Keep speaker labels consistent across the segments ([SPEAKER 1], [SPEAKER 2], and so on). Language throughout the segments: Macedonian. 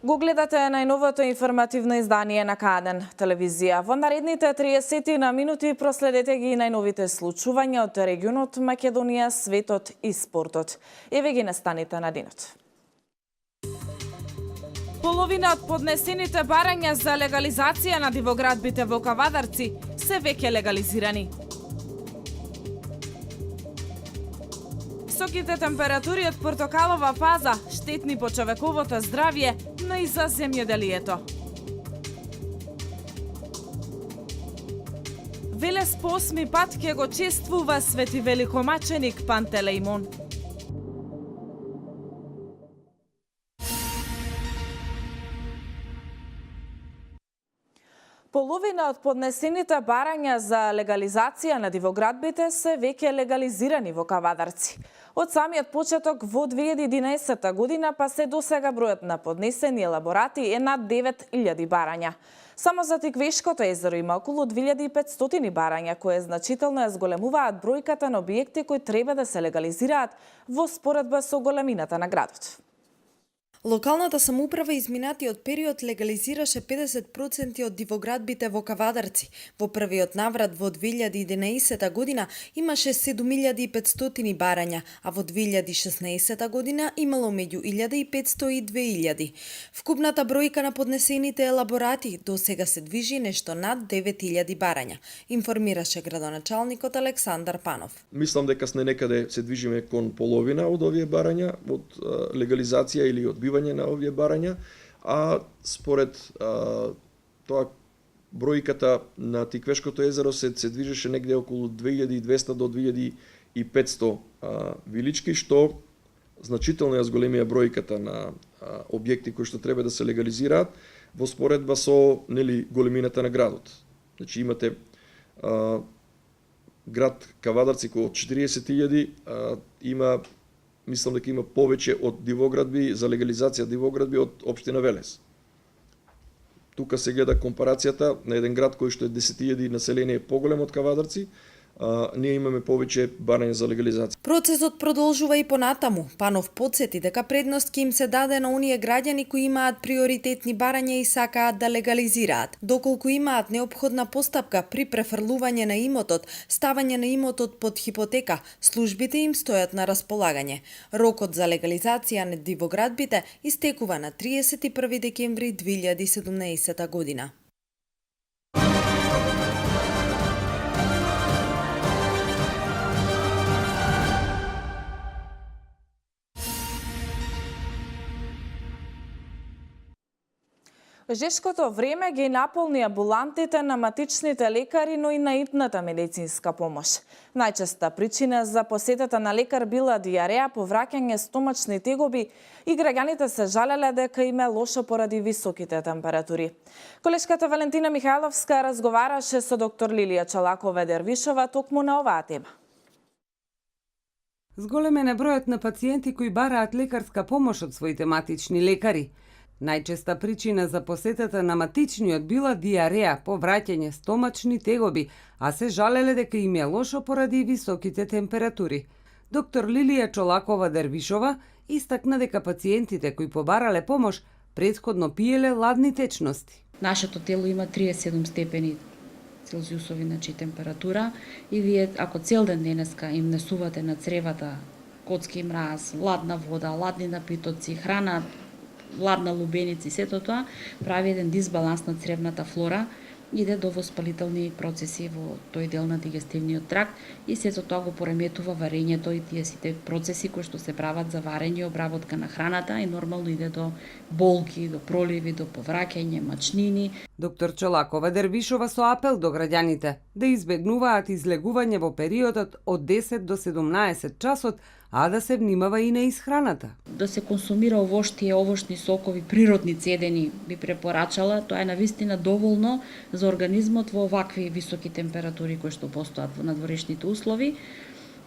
[SPEAKER 1] Го гледате најновото информативно издание на К1 телевизија. Во наредните 30 на минути проследете ги најновите случувања од регионот, Македонија, светот и спортот. Еве ги настаните на денот. Половина од поднесените барања за легализација на дивоградбите во Кавадарци се веќе легализирани. Високите температури од портокалова фаза штетни по човековото здравје, но и за земјоделието. Велес по 8 пат ќе го чествува свети великомаченик Пантелеимон. Половина од поднесените барања за легализација на дивоградбите се веќе легализирани во Кавадарци. Од самиот почеток во 2011 година па се досега бројот на поднесени елаборати е над 9000 барања. Само за Тиквешкото езеро има околу 2500 барања, кои значително ја зголемуваат бројката на објекти кои треба да се легализираат во споредба со големината на градот.
[SPEAKER 2] Локалната самоуправа изминатиот период легализираше 50% од дивоградбите во Кавадарци. Во првиот наврат во 2011 година имаше 7500 барања, а во 2016 година имало меѓу 1500 и 2000. Вкупната бројка на поднесените елаборати до сега се движи нешто над 9000 барања, информираше градоначалникот Александар Панов.
[SPEAKER 3] Мислам дека сме некаде се движиме кон половина од овие барања, од легализација или одбивање на овие барања, а според тоа бројката на Тиквешкото езеро се движеше негде околу 2200 до 2500 вилички, што значително ја зголемија бројката на објекти кои што треба да се легализираат во споредба со големината на градот. Значи имате град Кавадарци кој од 40.000 има, мислам дека има повеќе од дивоградби за легализација дивоградби од општина Велес. Тука се гледа компарацијата на еден град кој што е 10.000 население поголем од Кавадарци, ние имаме повеќе барања за легализација.
[SPEAKER 2] Процесот продолжува и понатаму. Панов подсети дека предност ќе им се даде на оние граѓани кои имаат приоритетни барања и сакаат да легализираат. Доколку имаат неопходна постапка при префрлување на имотот, ставање на имотот под хипотека, службите им стојат на располагање. Рокот за легализација на дивоградбите истекува на 31 декември 2017 година.
[SPEAKER 1] Жешкото време ги наполни амбулантите на матичните лекари, но и на итната медицинска помош. Најчеста причина за посетата на лекар била диареја, повраќање, стомачни тегоби и граѓаните се жалеле дека им е лошо поради високите температури. Колешката Валентина Михајловска разговараше со доктор Лилија Чолакова-Дервишова токму на оваа тема.
[SPEAKER 4] Зголемен е бројот на пациенти кои бараат лекарска помош од своите матични лекари. Најчеста причина за посетата на матичниот била диареја, повраќање, стомачни тегоби, а се жалеле дека им е лошо поради високите температури. Доктор Лилија Чолакова-Дервишова истакна дека пациентите кои побарале помош претходно пиеле ладни течности.
[SPEAKER 5] Нашето тело има 37 степени Целзиусови, значи температура, и вие ако цел ден денеска им несувате на цревата котски мраз, ладна вода, ладни напитоци, храна, ладна лубеници, сето тоа прави еден дисбаланс на цревната флора, иде до воспалителни процеси во тој дел на дигестивниот тракт и сето тоа го пореметува варењето и тие сите процеси кои што се прават за варење и обработка на храната и нормално иде до болки, до проливи, до повраќање, мачнини.
[SPEAKER 4] Доктор Чолакова Дервишова со апел до граѓаните да избегнуваат излегување во периодот од 10 до 17 часот, а да се внимава и на исхраната.
[SPEAKER 5] Да се консумира овоштие, овошни сокови, природни цедени би препорачала. Тоа е навистина доволно за организмот во овакви високи температури кои што постојат во надворешните услови.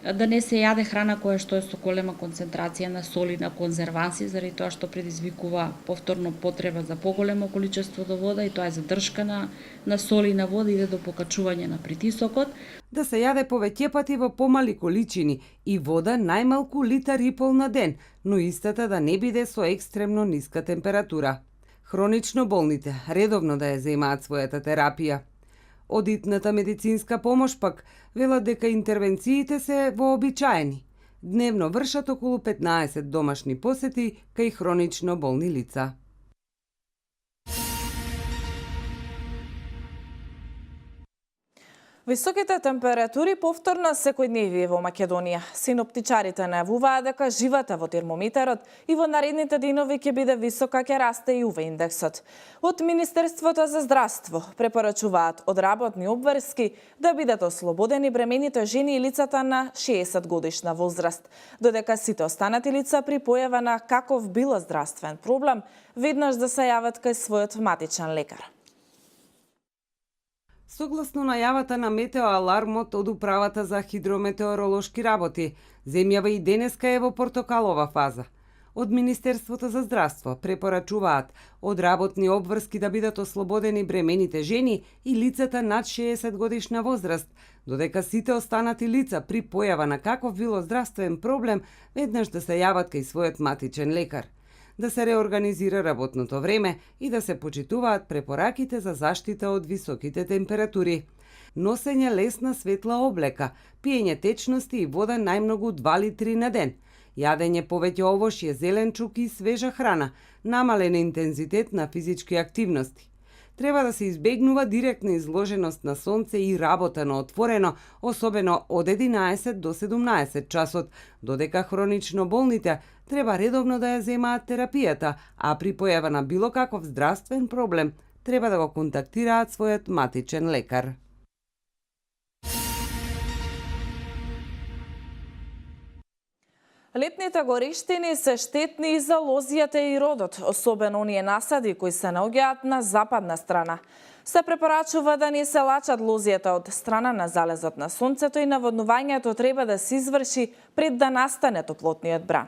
[SPEAKER 5] Да не се јаде храна која што е со голема концентрација на соли, на конзерванси, заради тоа што предизвикува повторно потреба за поголемо количество до вода и тоа е задршка на соли и на вода, иде до покачување на притисокот.
[SPEAKER 4] Да се јаде повеќе пати во помали количини и вода најмалку литар и пол на ден, но истата да не биде со екстремно ниска температура. Хронично болните редовно да ја земаат својата терапија. Од итната медицинска помош пак велат дека интервенциите се вообичаени. Дневно вршат околу 15 домашни посети кај хронично болни лица.
[SPEAKER 1] Високите температури повторно секојдневие во Македонија. Синоптичарите најавуваат дека живата во термометарот и во наредните денови ќе биде висока, ќе расте и УВ индексот. Од Министерството за здравство препорачуваат од работни обврски да бидат ослободени бремените жени и лицата на 60 годишна возраст, додека сите останати лица при појава на каков било здравствен проблем веднаш да се јават кај својот матичен лекар.
[SPEAKER 4] Согласно најавата на метеоалармот од Управата за хидрометеоролошки работи, земјава и денеска е во портокалова фаза. Од Министерството за здравство препорачуваат од работни обврски да бидат ослободени бремените жени и лицата над 60 годишна возраст, додека сите останати лица при појава на каков било здравствен проблем веднаш да се јават кај својот матичен лекар. Да се реорганизира работното време и да се почитуваат препораките за заштита од високите температури. Носење лесна светла облека, пиење течности и вода најмногу 2 литри на ден, јадење повеќе овошје, зеленчук и свежа храна, намален интензитет на физички активности. Треба да се избегнува директна изложеност на сонце и работа на отворено, особено од 11 до 17 часот, додека хронично болните треба редовно да ја земаат терапијата, а при појава на било каков здравствен проблем треба да го контактираат својот матичен лекар.
[SPEAKER 1] Летните горештини се штетни и за лозијата и родот, особено оние насади кои се наоѓаат на западна страна. Се препорачува да не се лачат лозијата од страна на залезот на сонцето и наводнувањето треба да се изврши пред да настане топлотниот бран.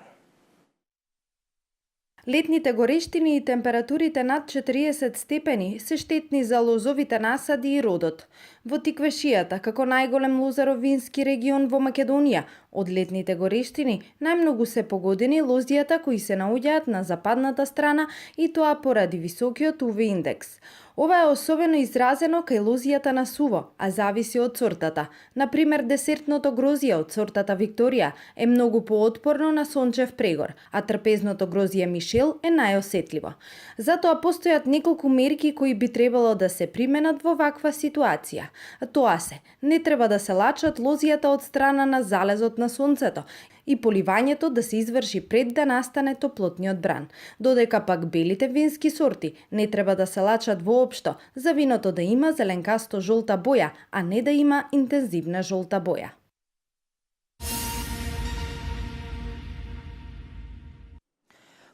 [SPEAKER 2] Летните горештини и температурите над 40 степени се штетни за лозовите насади и родот. Во Тиквешијата, како најголем лозаровински регион во Македонија, од летните горештини најмногу се погодени лозијата кои се наоѓаат на западната страна и тоа поради високиот УВ индекс. Ова е особено изразено кај лозијата на суво, а зависи од сортата. Например, десертното грозје од сортата Викторија е многу поотпорно на сончев прегор, а трпезното грозје Мишел е најосетливо. Затоа постојат неколку мерки кои би требало да се применат во ваква ситуација. Тоа се, не треба да се лачат лозијата од страна на залезот на сонцето и поливањето да се изврши пред да настане топлотниот бран, додека пак белите вински сорти не треба да се лачат воопшто, за виното да има зеленкасто жолта боја, а не да има интензивна жолта боја.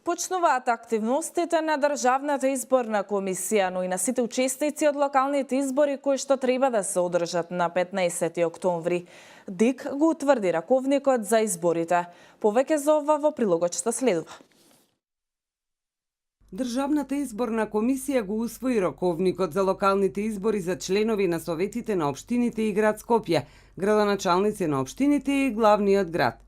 [SPEAKER 1] Почнуваат активностите на Државната изборна комисија, но и на сите учесници од локалните избори кои што треба да се одржат на 15 октомври. ДИК го утврди раковникот за изборите. Повеќе за ова во прилогот што следува.
[SPEAKER 4] Државната изборна комисија го усвои раковникот за локалните избори за членови на советите на општините и град Скопје, градоначалници на општините и главниот град.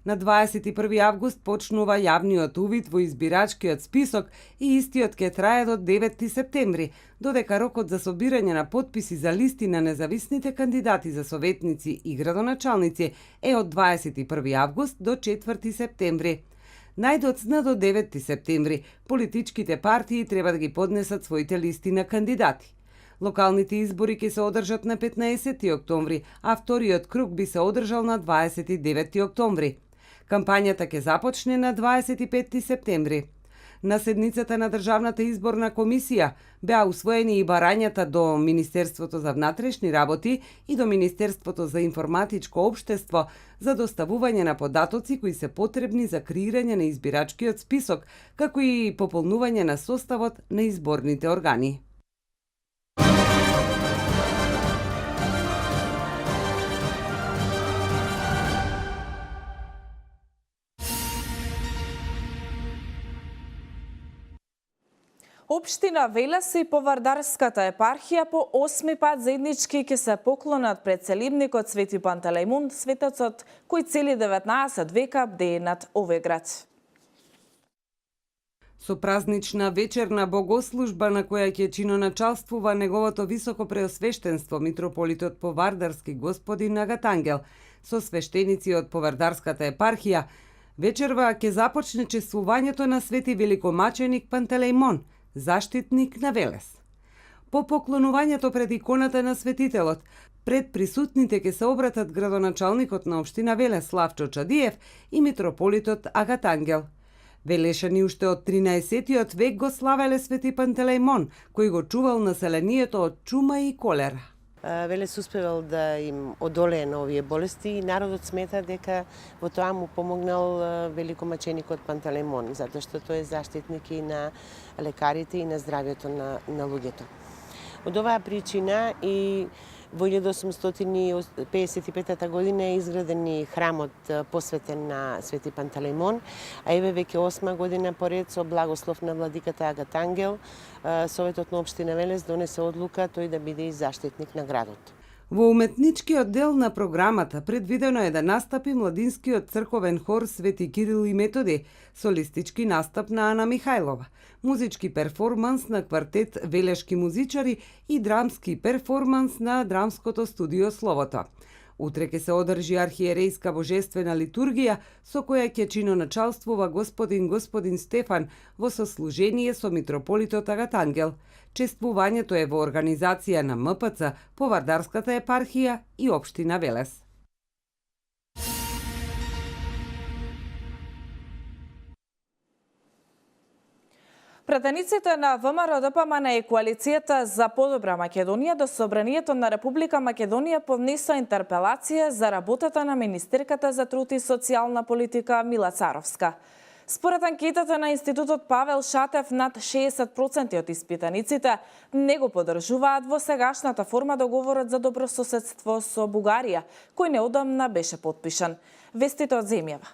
[SPEAKER 4] На 21 август почнува јавниот увид во избирачкиот список и истиот ќе трае до 9 септември, додека рокот за собирање на потписи за листи на независните кандидати за советници и градоначалници е од 21 август до 4 септември. Најдоцна до 9 септември политичките партии треба да ги поднесат своите листи на кандидати. Локалните избори ќе се одржат на 15 октомври, а вториот круг би се одржал на 29 октомври. Кампањата ќе започне на 25 септември. На седницата на Државната изборна комисија беа усвоени и барањата до Министерството за внатрешни работи и до Министерството за информатичко општество за доставување на податоци кои се потребни за креирање на избирачкиот список, како и пополнување на составот на изборните органи.
[SPEAKER 1] Општина Велес и Повардарската епархија по 8 пат заеднички ќе се поклонат пред целибникот Свети Пантелејмон, светецот кој цели 19 века бдее над овој град.
[SPEAKER 4] Со празнична вечерна богослужба на која ќе чиноначалствува неговото високо преосвештенство митрополитот Повардарски господин Агатангел со свештеници од Повардарската епархија, вечерва ќе започне чествувањето на Свети великомаченик Пантелејмон, заштитник на Велес. По поклонувањето пред иконата на светителот, пред присутните ќе се обратат градоначалникот на општина Велес Славчо Чадиев и митрополитот Агатангел. Велешани уште од 13-тиот век го славеле Свети Пантелејмон, кој го чувал населението од чума и колера.
[SPEAKER 6] Велес успевал да им одолее на овие болести и народот смета дека во тоа му помогнал великомаченикот Пантелејмон, затоа што тој е заштитник и на лекарите и на здравјето на луѓето. Од оваа причина и во 1855 година е изграден и храмот посветен на Свети Пантелејмон, а еве веќе 8 година поред со благослов на владиката Агатангел, Советот на општина Велес донесе одлука тој да биде и заштитник на градот.
[SPEAKER 4] Во уметничкиот дел на програмата предвидено е да настапи младинскиот црковен хор Свети Кирил и Методи, солистички настап на Ана Михајлова, музички перформанс на квартет велешки музичари и драмски перформанс на драмското студио Словото. Утре ќе се одржи архиерејска божествена литургија со која ќе чиноначалствува господин Стефан во сослужение со митрополитот Агатангел. Чествувањето е во организација на МПЦ, Повардарската епархија и општина Велес.
[SPEAKER 1] Пратениците на ВМРО-ДПМН и Коалицијата за подобра Македонија до Собранието на Република Македонија поднесоа интерпелација за работата на министерката за труд и социјална политика Мила Царовска. Според анкетата на Институтот Павел Шатев, над 60% од испитаниците не го поддржуваат во сегашната форма договорот за добрососедство со Бугарија, кој неодамна беше потпишан. Вестите од земјава.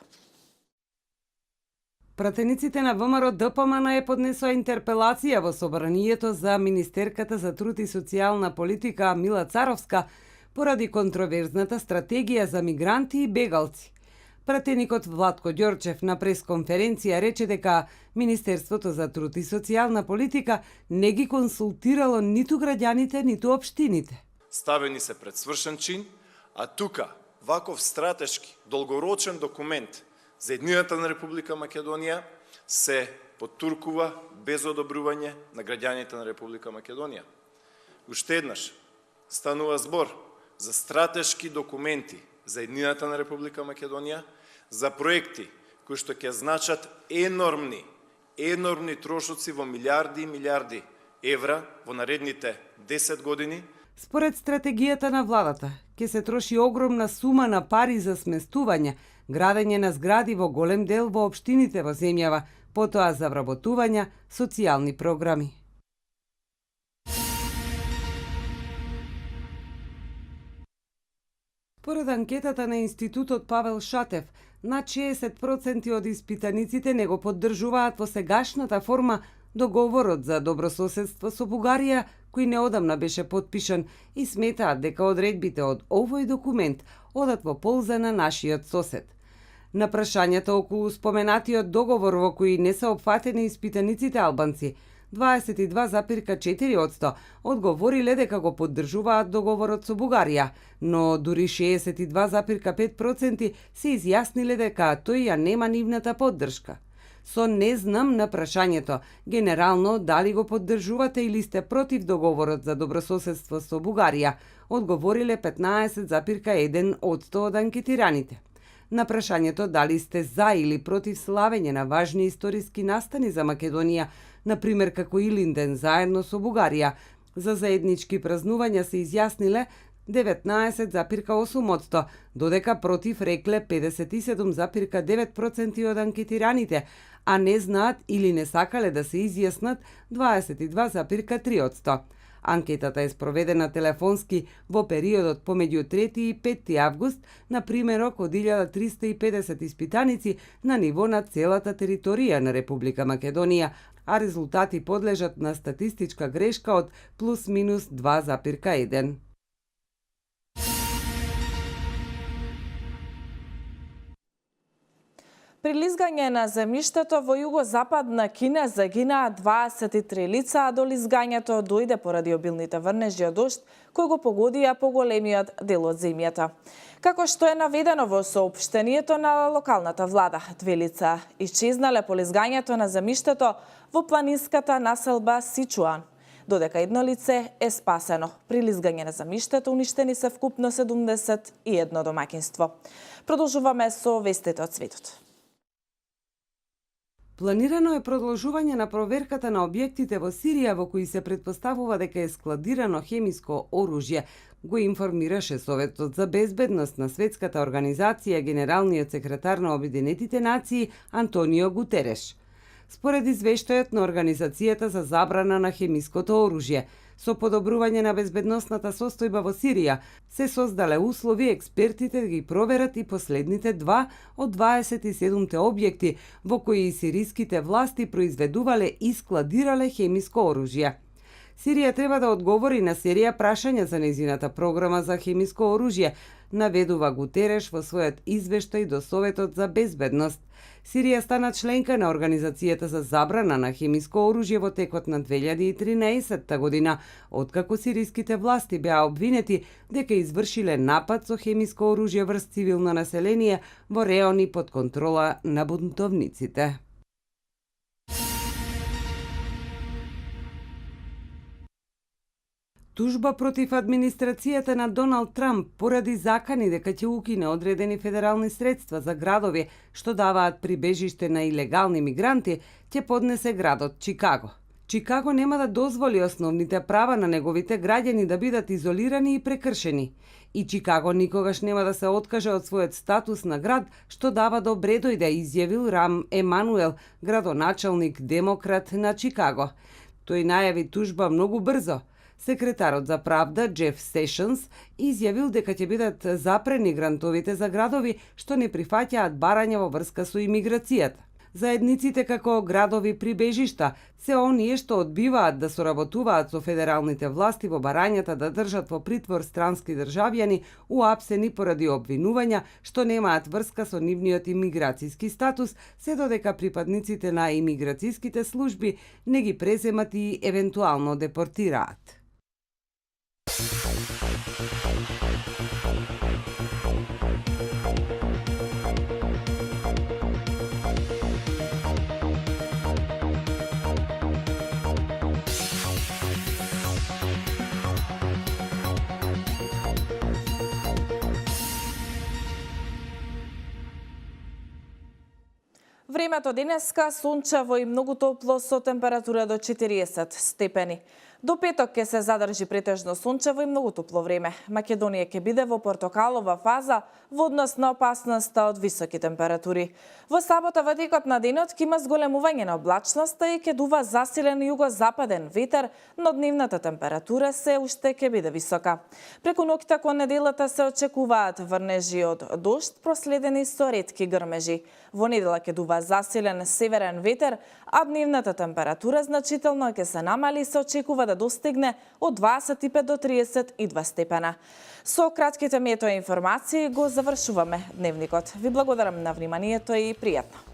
[SPEAKER 4] Пратениците на ВМРО-ДПМН поднесоа интерпелација во Собранието за министерката за труд и социјална политика Мила Царовска поради контроверзната стратегија за мигранти и бегалци. Пратеникот Владко Ѓорчев на пресконференција рече дека Министерството за труд и социјална политика не ги консултирало ниту граѓаните, ниту општините.
[SPEAKER 7] Ставени се пред свршен чин, а тука ваков стратешки, долгорочен документ за еднината на Република Македонија се потуркува без одобрување на граѓаните на Република Македонија. Уште еднаш станува збор за стратешки документи за еднината на Република Македонија, за проекти кои што ќе значат енормни трошоци во милиарди и милиарди евра во наредните 10 години.
[SPEAKER 4] Според стратегијата на владата, ќе се троши огромна сума на пари за сместување, градење на згради во голем дел во општините во земјава, потоа за вработување социјални програми. Според анкетата на Институтот Павел Шатев, над 60% од испитаниците не го поддржуваат во сегашната форма договорот за добрососедство со Бугарија, кој неодамна беше потпишан, и сметаат дека одредбите од овој документ одат во полза на нашиот сосед. На прашањата околу споменатиот договор во кој не се опфатени испитаниците албанци, 22,4% одговориле дека го поддржуваат договорот со Бугарија, но дури 62,5% се изјасниле дека тој ја нема нивната поддршка. Со не знам на прашањето, генерално дали го поддржувате или сте против договорот за добрососедство со Бугарија, одговориле 15,1% од анкетираните. На прашањето дали сте за или против славење на важни историски настани за Македонија, например како Илинден заедно со Бугарија, за заеднички празнувања се изјасниле 19,8%, додека против рекле 57,9% од анкетираните, а не знаат или не сакале да се изјаснат 22,3%. Анкетата е спроведена телефонски во периодот помеѓу 3 и 5 август на примерок од 1350 испитаници на ниво на целата територија на Република Македонија, а резултати подлежат на статистичка грешка од плюс-минус 2,1.
[SPEAKER 1] При лизгање на земјиштето во југозападна Кина загинаа 23 лица, а до лизгањето дојде поради обилните врнежи од дожд кои го погодија поголемиот дел од земјата. Како што е наведено во соопштението на локалната влада, 2 лица исчезнале по лизгањето на земјиштето во планинската населба Сичуан, додека едно лице е спасено. При лизгање на земјиштето уништени се вкупно 71 домаќинство. Продолжуваме со вестите од светот.
[SPEAKER 4] Планирано е продолжување на проверката на објектите во Сирија во кои се претпоставува дека е складирано хемиско оружје, го информираше Советот за безбедност на Светската организација генералниот секретар на Обединетите нации Антонио Гутереш. Според извештајот на Организацијата за забрана на хемиското оружје, со подобрување на безбедносната состојба во Сирија, се создале услови експертите да ги проверат и последните 2 од 27 објекти во кои сириските власти произведувале и складирале хемиско оружје. Сирија треба да одговори на серија прашања за нејзината програма за хемиско оружје, наведува Гутереш во својот извештај до Советот за безбедност. Сирија стана членка на Организацијата за забрана на хемиско оружје во текот на 2013 година, откако сириските власти беа обвинети дека извршиле напад со хемиско оружје врз цивилно население во реони под контрола на бунтовниците. Тужба против администрацијата на Доналд Трамп поради закани дека ќе укине одредени федерални средства за градови што даваат прибежиште на илегални мигранти, ќе поднесе градот Чикаго. Чикаго нема да дозволи основните права на неговите граѓани да бидат изолирани и прекршени. И Чикаго никогаш нема да се откаже од својот статус на град што дава добре дојде, изјавил Рам Емануел, градоначалник демократ на Чикаго. Тој најави тужба многу брзо. Секретарот за правда Джеф Сешенс изјавил дека ќе бидат запрени грантовите за градови што не прифаќаат барања во врска со имиграцијата. Заедниците како градови прибежишта се оние што одбиваат да соработуваат со федералните власти во барањата да држат во притвор странски државјани уапсени поради обвинувања што немаат врска со нивниот имиграцијски статус, се додека припадниците на имиграцијските служби не ги преземат и евентуално депортираат.
[SPEAKER 1] Времето денеска сончево и многу топло со температура до 40 степени. До петок ќе се задржи претежно сончево и многу топло време. Македонија ќе биде во портокалова фаза во однос на опасноста од високи температури. Во сабота во текот на денот ќе има зголемување на облачноста и ќе дува засилен југозападен ветер, но дневната температура се уште ќе биде висока. Преку ноќта кон неделата се очекуваат врнежи од дожд проследени со ретки грмежи. Во недела ќе дува засилен северен ветер, а дневната температура значително ќе се намали и се очекува да достигне од 25 до 32 степена. Со кратките метеоинформации го завршуваме дневникот. Ви благодарам на вниманието и пријатно.